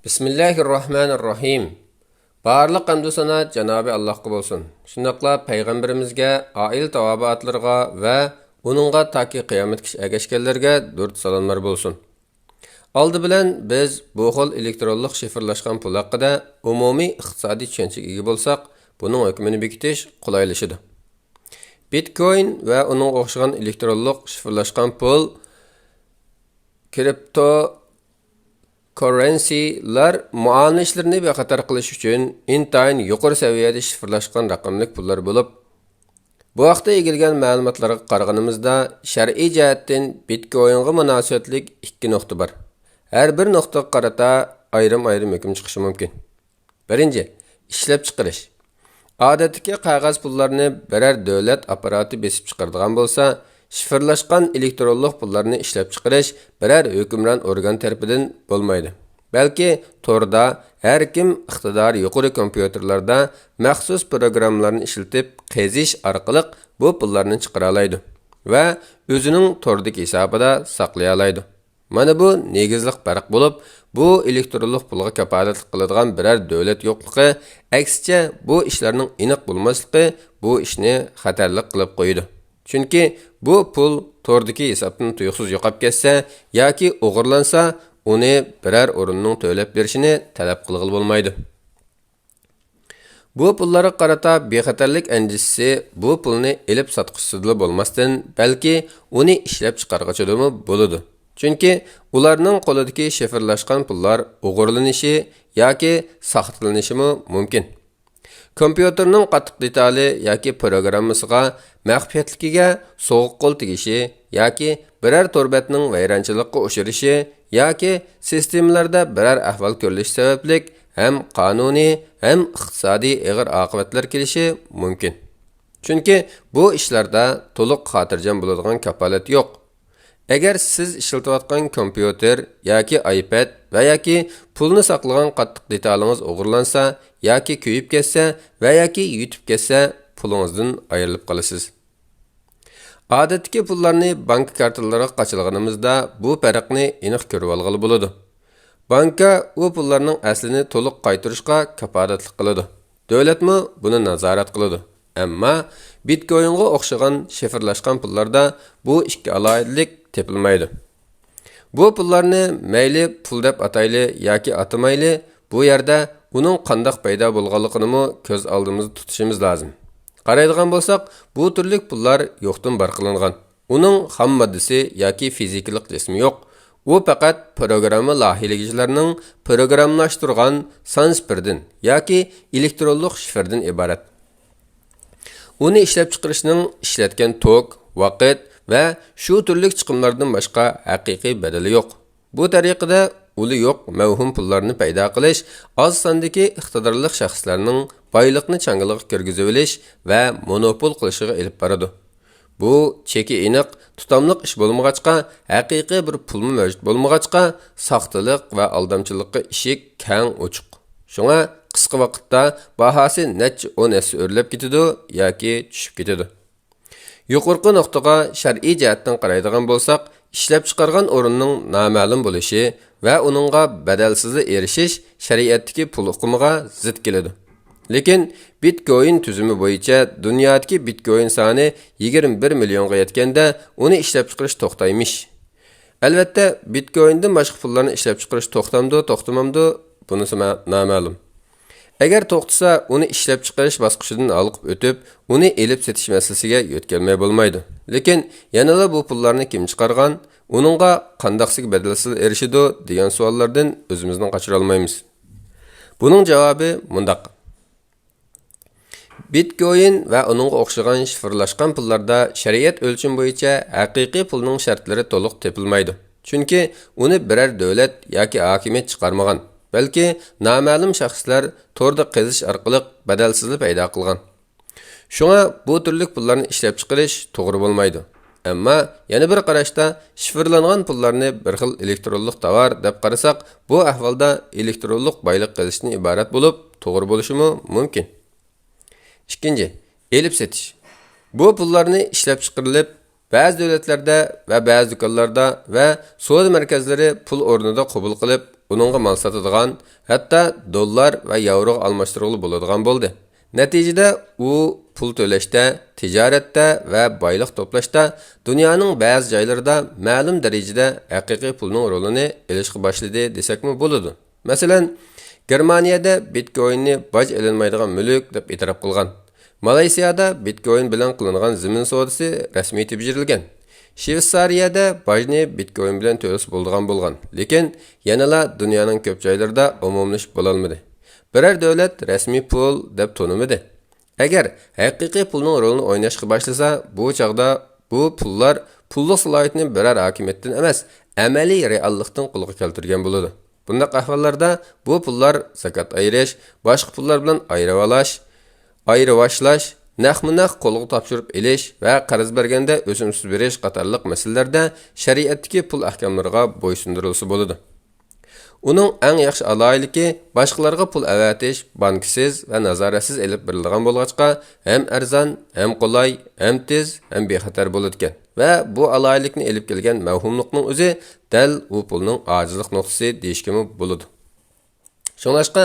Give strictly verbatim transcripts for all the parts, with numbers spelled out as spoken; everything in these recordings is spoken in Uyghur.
بىسمىللاھىررەھمانىررەھىم. بارلىق ھەمدۇ سانا جانابى ئاللاھقا بولسۇن. شۇنداقلا پەيغەمبىرىمىزگە، ئائىلە تاۋابىئاتلىرىغا ۋە ئۇنىڭغا تاكى قىيامەتكىچە ئەگەشكەنلەرگە دۇرۇت سالاملار بولسۇن. ئالدى بىلەن بىز بۇ خىل ئېلېكترونلۇق شىفىرلاشقان پۇل ھەققىدە ئومۇمىي ئىقتىسادىي چۈشەنچىگە ئىگە بولساق، بۇنىڭ ھۆكمىنى بېكىتىش قولايلىشىدۇ. بىتكوين ۋە ئۇنىڭغا ئوخشىغان ئېلېكترونلۇق شىفىرلاشقان پۇل، كرىپتو كوررېنسىلار مۇئامىلە ئىشلىرىنى بىخەتەر قىلىش ئۈچۈن ئىنتايىن يۇقىرى سەۋىيەدە شىفىرلاشقان رەقەملىك پۇللار بولۇپ، بۇ ھەقتە ئىگىلىگەن مەلۇماتلارغا قارىغىنىمىزدا، شەرئىي جەھەتتىن بىتكويىنغا مۇناسىۋەتلىك ئىككى نۇقتا بار. ھەر بىر نۇقتىغا قارىتا ئايرىم-ئايرىم ھۆكۈم چىقىشى مۇمكىن. بىرىنچى، ئىشلەپچىقىرىش. ئادەتتىكى قەغەز پۇللارنى بىرەر دۆلەت ئاپپاراتى بېسىپ چىقىرىدىغان بولسا، شىفىرلاشقان ئېلېكترونلۇق پۇللارنى ئىشلەپچىقىرىش بىرەر ھۆكۈمران ئورگان تەرىپىدىن بولمايدۇ. بەلكى توردا ھەر كىم ئىقتىدارى يۇقىرى كومپيۇتېرلاردا مەخسۇس پروگراممىلارنى ئىشلىتىپ قېزىش ئارقىلىق بۇ پۇللارنى چىقىرالايدۇ ۋە ئۆزىنىڭ توردىكى ھېسابىدا ساقلىيالايدۇ. مانا بۇ نېگىزلىق پەرق بولۇپ، بۇ ئېلېكترونلۇق پۇلغا كاپالەتلىك قىلىدىغان بىرەر دۆلەت يوقلۇقى، ئەكسىچە، بۇ ئىشلارنىڭ ئېنىق بولماسلىقى بۇ ئىشنى خەتەرلىك قىلىپ قويىدۇ. چۈنكى بۇ پۇل توردىكى ھېسابتىن تۇيۇقسىز يوقاپ كەتسە ياكى ئوغرىلانسا، ئۇنى بىرەر ئورۇننىڭ تۆلەپ بېرىشىنى تەلەپ قىلغىلى بولمايدۇ. بۇ پۇللارغا قارىتا بىخەتەرلىك ئەندىشىسى بۇ پۇلنى ئېلىپ ساتقۇچىسىدىلا بولماستىن، بەلكى ئۇنى ئىشلەپچىقارغۇچىدىمۇ بولىدۇ. چۈنكى ئۇلارنىڭ قولىدىكى شىفىرلاشقان پۇللار ئوغرىلىنىشى ياكى ساختىلىنىشىمۇ مۇمكىن. كومپيۇتېرنىڭ قاتتىق دېتالى ياكى پروگراممىسىغا مەخپىيەتلىكىگە سوغۇق قول تېگىشى ياكى بىرەر تور بەتنىڭ ۋەيرانچىلىققا ئۇچرىشى ياكى سىستېمىلاردا بىرەر ئەھۋال كۆرۈلۈشى سەۋەبلىك ھەم قانۇنىي، ھەم ئىقتىسادىي ئېغىر ئاقىۋەتلەر كېلىشى مۇمكىن. چۈنكى بۇ ئىشلاردا تولۇق خاتىرجەم بولىدىغان كاپالەت يوق. ئەگەر سىز ئىشلىتىۋاتقان كومپيۇتېر ياكى ئايپەد ۋە ياكى پۇلنى ساقلىغان قاتتىق دېتالىڭىز ئوغرىلانسا ياكى كۆيۈپ كەتسە ۋە ياكى يىتىپ كەتسە، پۇلىڭىزدىن ئايرىلىپ قالىسىز. ئادەتتىكى پۇللارنى بانكا كارتىلىرىغا قاچىلىغىنىمىزدا بۇ پەرقنى ئېنىق كۆرۈۋالغىلى بولىدۇ. بانكا ئۇ پۇللارنىڭ ئەسلىنى تولۇق قايتۇرۇشقا كاپالەتلىك قىلىدۇ. دۆلەتمۇ بۇنى نازارەت قىلىدۇ. ئەمما بىتكويىنغا ئوخشىغان شىفىرلاشقان پۇللاردا بۇ ئىككى ئالاھىدىلىك تېپىلمايدۇ. بۇ پۇللارنى مەيلى پۇل دەپ ئاتايلى ياكى ئاتىمايلى، بۇ يەردە ئۇنىڭ قانداق پەيدا بولغانلىقىنىمۇ كۆز ئالدىمىزدا تۇتۇشىمىز لازىم. قارايدىغان بولساق، بۇ تۈرلۈك پۇللار يوقتىن بار قىلىنغان. ئۇنىڭ خام ماددىسى ياكى فىزىكىلىق جىسمى يوق. ئۇ پەقەت پروگرامما لايىھىلىگۈچىلەرنىڭ پروگراممىلاشتۇرغان سانسىفىردىن ياكى ئېلېكترونلۇق شىفىردىن ئىبارەت. ئۇنى ئىشلەپچىقىرىشنىڭ ئىشلەتكەن توك، ۋاقىت ۋە شۇ تۈرلۈك چىقىملاردىن باشقا ھەقىقىي بەدىلى يوق. بۇ تەرىقىدە ئۇلى يوق مەۋھۇم پۇللارنى پەيدا قىلىش، ئاز ساندىكى ئىقتىدارلىق شەخسلەرنىڭ بايلىقنى چاڭگىلىغا كىرگۈزۈۋېلىش ۋە مونوپول قىلىشىغا ئېلىپ بارىدۇ. بۇ چېكى ئېنىق، تۇتاملىق ئىش بولمىغاچقا، ھەقىقىي بىر پۇلمۇ مەۋجۇت بولمىغاچقا، ساختىلىق ۋە ئالدامچىلىققا ئىشىك كەڭ ئوچۇق. شۇڭا قىسقا ۋاقىتتا باھاسى نەچچە ئون ھەسسە ئۆرلەپ كېتىدۇ ياكى چۈشۈپ كېتىدۇ. يۇقىرىقى نۇقتىغا شەرئىي جەھەتتىن قارايدىغان بولساق، ئىشلەپچىقارغان ئورۇننىڭ نامەلۇم بولۇشى ۋە ئۇنىڭغا بەدەلسىزلا ئېرىشىش شەرىئەتتىكى پۇل ئۇقۇمىغا زىت كېلىدۇ. لېكىن بىتكويىن تۈزۈمى بويىچە دۇنيادىكى بىتكويىن سانى يىگىرمە بىر مىليونغا يەتكەندە، ئۇنى ئىشلەپچىقىرىش توختايمىش. ئەلۋەتتە، بىتكويىندىن باشقا پۇللارنى ئىشلەپچىقىرىش توختامدۇ، توختىمامدۇ، بۇنىسى ما-، نامەلۇم. ئەگەر توختىسا، ئۇنى ئىشلەپچىقىرىش باسقۇچىدىن ھالقىپ ئۆتۈپ، ئۇنى ئېلىپ سېتىش مەسىلىسىگە يۆتكەلمەي بولمايدۇ. لېكىن يەنىلا بۇ پۇللارنى كىم چىقارغان، ئۇنىڭغا قانداقسىگە بەدەلسىز ئېرىشىدۇ دېگەن سوئاللاردىن ئۆزىمىزنى قاچۇرالمايمىز. بۇنىڭ جاۋابى مۇنداق. بىتكويىن ۋە ئۇنىڭغا ئوخشىغان شىفىرلاشقان پۇللاردا شەرىئەت ئۆلچىمى بويىچە ھەقىقىي پۇلنىڭ شەرتلىرى تولۇق تېپىلمايدۇ. چۈنكى ئۇنى بىرەر دۆلەت ياكى ھاكىمىيەت چىقارمىغان، بەلكى نامەلۇم شەخسلەر توردا قېزىش ئارقىلىق بەدەلسىزلا پەيدا قىلغان. شۇڭا بۇ تۈرلۈك پۇللارنى ئىشلەپچىقىرىش توغرا بولمايدۇ. ئەمما يەنە بىر قاراشتا، شىفىرلانغان پۇللارنى بىر خىل ئېلېكترونلۇق تاۋار دەپ قارىساق، بۇ ئەھۋالدا ئېلېكترونلۇق بايلىق قېزىشتىن ئىبارەت بولۇپ، توغرا بولۇشىمۇ مۇمكىن. ئىككىنچى، ئېلىپ سېتىش. بۇ پۇللارنى ئىشلەپچىقىرىلىپ، بەزى دۆلەتلەردە ۋە بەزى دۇكانلاردا ۋە سودا مەركەزلىرى پۇل ئورنىدا قوبۇل قىلىپ، ئۇنىڭغا مال ساتىدىغان، ھەتتا دوللار ۋە ياۋروغا ئالماشتۇرغىلى بولىدىغان بولدى. نەتىجىدە ئۇ پۇل تۆلەشتە، تىجارەتتە ۋە بايلىق توپلاشتا دۇنيانىڭ بەزى جايلىرىدا مەلۇم دەرىجىدە ھەقىقىي پۇلنىڭ رولىنى ئېلىشقا باشلىدى دېسەكمۇ بولىدۇ. مەسىلەن، گېرمانىيەدە بىتكويننى باج ئېلىنمايدىغان مۈلۈك دەپ ئېتىراپ قىلغان. مالايسىيادا بىتكوين بىلەن قىلىنغان زېمىن سودىسى رەسمىي تېپشۈرۈلگەن. شۋېتسارىيەدە باجنى بىتكوين بىلەن تۆلىسە بولىدىغان بولغان، لېكىن يەنىلا دۇنيانىڭ كۆپ جايلىرىدا ئومۇملىشىپ بولالمىدى. بىرەر دۆلەت رەسمىي پۇل دەپ تونۇمىدى. ئەگەر ھەقىقىي پۇلنىڭ رولىنى ئويناشقا باشلىسا، بۇ چاغدا بۇ پۇللار پۇللۇق سالاھىيىتىنى بىرەر ھاكىمىيەتتىن ئەمەس، ئەمەلىي رېئاللىقتىن قولغا كەلتۈرگەن بولىدۇ. بۇنداق ئەھۋاللاردا بۇ پۇللار زاكات ئايرىش، باشقا پۇللار بىلەن ئايرىۋالاش، ئايرىۋاشلاش، نەقمۇ نەق قولغا تاپشۇرۇپ ئېلىش ۋە قەرز بەرگەندە ئۆسۈمسىز بېرىش قاتارلىق مەسىلىلەردە شەرىئەتتىكى پۇل ئەھكاملىرىغا بويسۇندۇرۇلسا بولىدۇ. ئۇنىڭ ئەڭ ياخشى ئالاھىدىلىكى باشقىلارغا پۇل ئەۋەتىش بانكىسىز ۋە نازارەتسىز ئېلىپ بېرىلىدىغان بولغاچقا، ھەم ئەرزان، ھەم قولاي، ھەم تېز، ھەم بىخەتەر بولىدىكەن. ۋە بۇ ئالاھىدىلىكنى ئېلىپ كەلگەن مەۋھۇملۇقنىڭ ئۆزى دەل ئۇ پۇلنىڭ ئاجىزلىق نۇقتىسى دېيىشكىمۇ بولىدۇ. شۇڭلاشقا،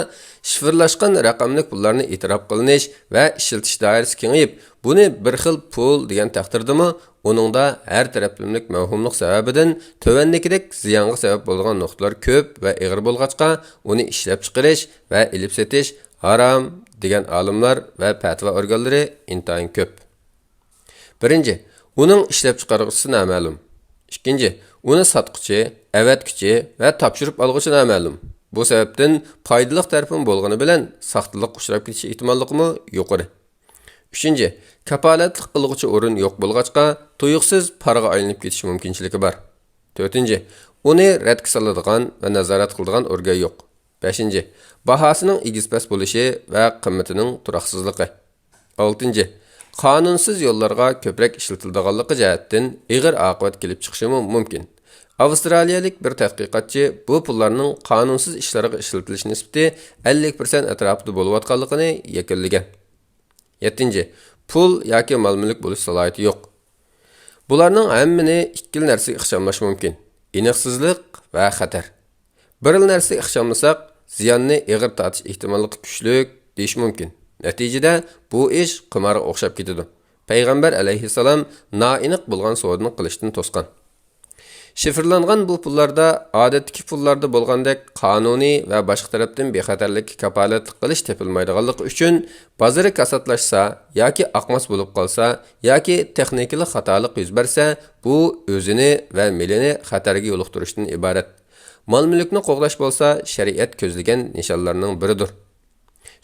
شىفىرلاشقان رەقەملىك پۇللارنى ئېتىراپ قىلىنىش ۋە ئىشلىتىش دائىرىسى كېڭىيىپ، بۇنى بىر خىل پۇل دېگەن تەقدىردىمۇ، ئۇنىڭدا ھەر تەرەپلىمىلىك مەۋھۇملۇق سەۋەبىدىن تۆۋەندىكىدەك زىيانغا سەۋەب بولىدىغان نۇقتىلار كۆپ ۋە ئېغىر بولغاچقا، ئۇنى ئىشلەپچىقىرىش ۋە ئېلىپ سېتىش ھارام دېگەن ئالىملار ۋە پەتىۋا ئورگانلىرى ئىنتايىن كۆپ. بىرىنچى، ئۇنىڭ ئىشلەپچىقارغۇچىسى نامەلۇم. ئىككىنچى، ئۇنى ساتقۇچى، ئەۋەتكۈچى ۋە تاپشۇرۇپ ئالغۇچى نامەلۇم. بۇ سەۋەبتىن پايدىلىق تەرىپىمۇ بولغىنى بىلەن ساختىلىققا ئۇچراپ كېتىش ئېھتىماللىقىمۇ يۇقىرى. ئۈچىنچى، كاپالەتلىك قىلغۇچى ئورۇن يوق بولغاچقا، تۇيۇقسىز پارىغا ئايلىنىپ كېتىش مۇمكىنچىلىكى بار. تۆتىنچى، ئۇنى رەتكە سالىدىغان ۋە نازارەت قىلىدىغان ئورگان يوق. بەشىنچى، باھاسىنىڭ ئېگىز-پەس بولۇشى ۋە قىممىتىنىڭ تۇراقسىزلىقى. ئالتىنچى، قانۇنسىز يوللارغا كۆپرەك ئىشلىتىلىدىغانلىقى جەھەتتىن ئېغىر ئاقىۋەت كېلىپ چىقىشىمۇ مۇمكىن. ئاۋسترالىيەلىك بىر تەتقىقاتچى بۇ پۇللارنىڭ قانۇنسىز ئىشلارغا ئىشلىتىلىش نىسبىتى ئەللىك پىرسەنت ئەتراپىدا بولۇۋاتقانلىقىنى يەكۈنلىگەن. يەتتىنچى، پۇل ياكى مال-مۈلۈك بولۇش سالاھىيىتى يوق. بۇلارنىڭ ھەممىنى ئىككىلا نەرسىگە ئىخچاملاش مۇمكىن: ئېنىقسىزلىق ۋە خەتەر. بىرلا نەرسىگە ئىخچاملىساق، زىياننى ئېغىر تارتىش ئېھتىماللىقى كۈچلۈك دېيىش مۇمكىن. نەتىجىدە، بۇ ئىش قىمارغا ئوخشاپ كېتىدۇ. پەيغەمبەر ئەلەيھىسسالام نائېنىق بولغان سودىنى قىلىشتىن توسقان. شىفىرلانغان بۇ پۇللاردا ئادەتتىكى پۇللاردا بولغاندەك قانۇنىي ۋە باشقا تەرەپتىن بىخەتەرلىككە كاپالەتلىك قىلىش تېپىلمايدىغانلىقى ئۈچۈن، بازىرى كاساتلاشسا ياكى ئاقماس بولۇپ قالسا ياكى تېخنىكىلىق خاتالىق يۈز بەرسە، بۇ ئۆزىنى ۋە مېلىنى خەتەرگە يولۇقتۇرۇشتىن ئىبارەت. مال-مۈلۈكنى قوغداش بولسا شەرىئەت كۆزلىگەن نىشانلارنىڭ بىرىدۇر.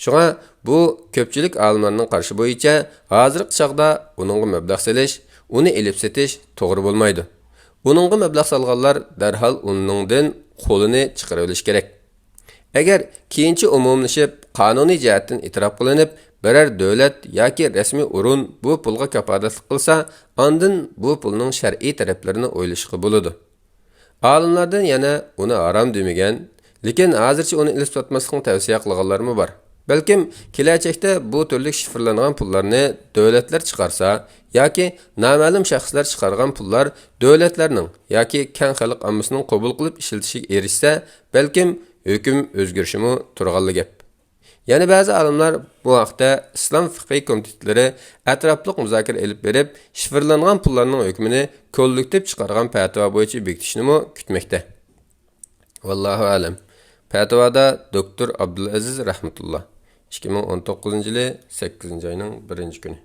شۇڭا بۇ كۆپچىلىك ئالىملارنىڭ قارىشى بويىچە ھازىرقى چاغدا ئۇنىڭغا مەبلەغ سېلىش، ئۇنى ئېلىپ سېتىش توغرا بولمايدۇ. ئۇنىڭغا مەبلەغ سالغانلار دەرھال ئۇنىڭدىن قولىنى چىقىرىۋېلىشى كېرەك. ئەگەر كېيىنچە ئومۇملىشىپ، قانۇنىي جەھەتتىن ئېتىراپ قىلىنىپ، بىرەر دۆلەت ياكى رەسمىي ئورۇن بۇ پۇلغا كاپالەتلىك قىلسا، ئاندىن بۇ پۇلنىڭ شەرئىي تەرەپلىرىنى ئويلىشىشقا بولىدۇ. ئالىملاردىن يەنە ئۇنى ھارام دېمىگەن، لېكىن ھازىرچە ئۇنى ئېلىپ ساتماسلىقنى تەۋسىيە قىلغانلارمۇ بار. بەلكىم كېلەچەكتە بۇ تۈرلۈك شىفىرلانغان پۇللارنى دۆلەتلەر چىقارسا ياكى نامەلۇم شەخسلەر چىقارغان پۇللار دۆلەتلەرنىڭ ياكى كەڭ خەلق ئاممىسىنىڭ قوبۇل قىلىپ ئىشلىتىشىگە ئېرىشسە، بەلكىم ھۆكۈم ئۆزگىرىشىمۇ تۇرغانلا گەپ. يەنە بەزى ئالىملار بۇ ھەقتە ئىسلام فىقھىي كومىتېتلىرى ئەتراپلىق مۇزاكىرە ئېلىپ بېرىپ، شىفىرلانغان پۇللارنىڭ ھۆكمىنى كوللېكتىپ چىقارغان پەتىۋا بويىچە بېكىتىشنىمۇ كۈتمەكتە. ۋاللاھۇ ئەلەم. پەتىۋادا دوكتور ئابدۇلئەزىز رەھمەتۇللا. ئىككى مىڭ ئون توققۇزىنچى يىلى سەككىزىنچى ئاينىڭ بىرىنچى كۈنى.